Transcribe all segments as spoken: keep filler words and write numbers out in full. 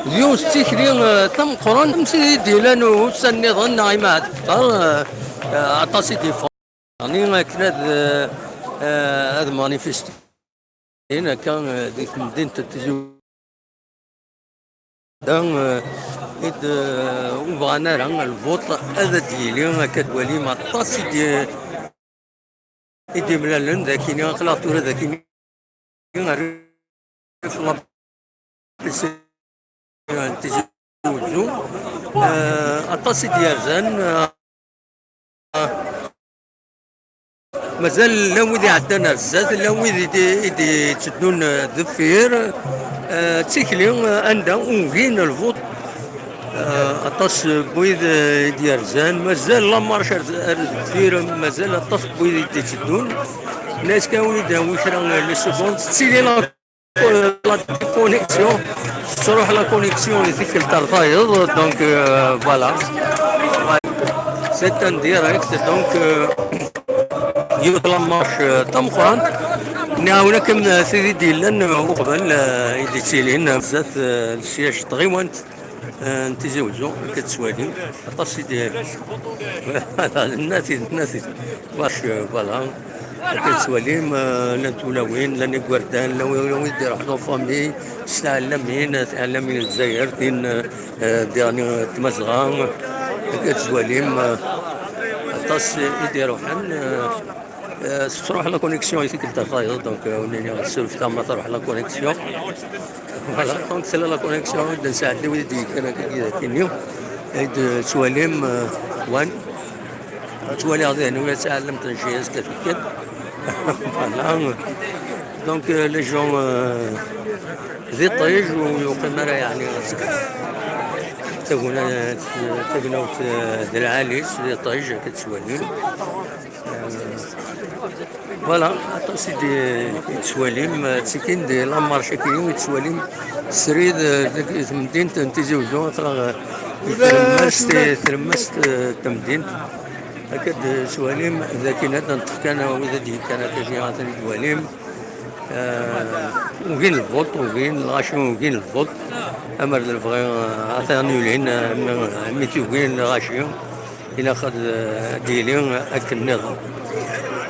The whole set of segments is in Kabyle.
Yiwet d tikli, eh, tameqqrant, am tid i d-yellan ussan nniḍen neɣ imaɛad kter, eh, eh, aṭas i d-yeffɣen. Yeɛni akken ad, eh, eh, ad manifestin akka, eh, di temdint n Tizi Uzzu, da, eh, i d, eh, ur bɣan ara lvuṭ ad d-yili, akka d-twalim aṭas i d-, i d-imlalen d akini, aql-aɣ tura d akini ar la P C n Tizi Uzzu. Eh, aṭas i d-yerzan, eh, mazal llan wid iɛeddan ar zdat, llan wid i d-, i d-itteddun, eh, deffir. Eh, d tikli, eh, anda ugin lvuṭ, eh, aṭas n wid, eh, i d-yerzan, mazal la marche ar, ar deffir, mazal aṭas n wid i d-itteddun. Nna-as kan wid d-awi kra, eh, les secondes, tettili la, la connexion, tettruḥ la connexion i tikkelt ar tayeḍ, donc, euh, voilà. C'est un direct, donc, euh, yiwet la marche, euh, tameqqrant. Nɛawen akken, euh, tid i d-yellan, euh, uqbel, euh, i d-ittilin, euh, zdat, euh, le siège n tɣiwant, euh, n Tizi Uzzu, akka tettwalim. Aṭas i d-, voilà, nna-t-id, nna-t-id. Bac, euh, voilà. Akka tettwalim, euh, llant tulawin, llan igerdan, llan wid, wid i d-iruḥen en famille, s tɛellamin, tiɛellamin n Lezzayer, tin, euh, euh, diɣen, euh, Tmazɣa. Akka tettwalim, euh, aṭas i d-iruḥen, euh, euh, tettruḥ la connexion i tikkelt ar tayeḍ, donc, euh, ur nini surfet ma truḥ la connexion. Voilà, donc tella la connexion, i d-nesɛeddi wid i d-yekkan akka i d-, i d-, tettwalim, euh, wan. Ttwaliɣ dihin ula d taɛellamt n G S ka tikkelt. Voilà. Donc, euh, les gens, euh, d iṭij ur yuqim ara, yeɛni, tagna-, tagnawt, euh, d lɛali, d iṭij, akka tettwalim. Euh, voilà, aṭas i d-, i d-tettwalim, euh, ttikin di la marche-agi i d-tettwalim srid, euh, deg temdint n Tizi Uzzu, atra, euh, i tlemmast, i tlemmast, euh, n temdint. Akka d-tettwalim, d akken ad d-neṭṭef kan wid ad d-yekkan akka, atan i d-twalim. Euh, ugin lvuṭ, ugin lɣaci, ugin lvuṭ. Amer d lebɣi, euh, atan ulin, euh, mi, mi t-ugin lɣaci. Ilaq ad, ad d-yili akken nniḍen.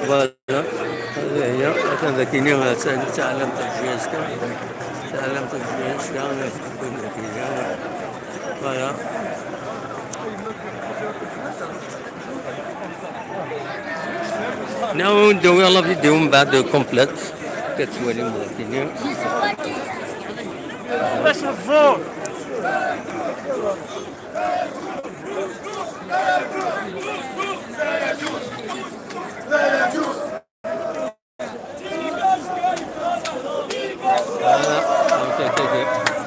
Voilà. Hada hiya, atan dakini, d ta-, d taɛellamt n G S K. Taɛellamt n G S K. Voilà. Nɛawen-d awiɣ la vidéo mbeɛd complète. Ka tettwalim dakini.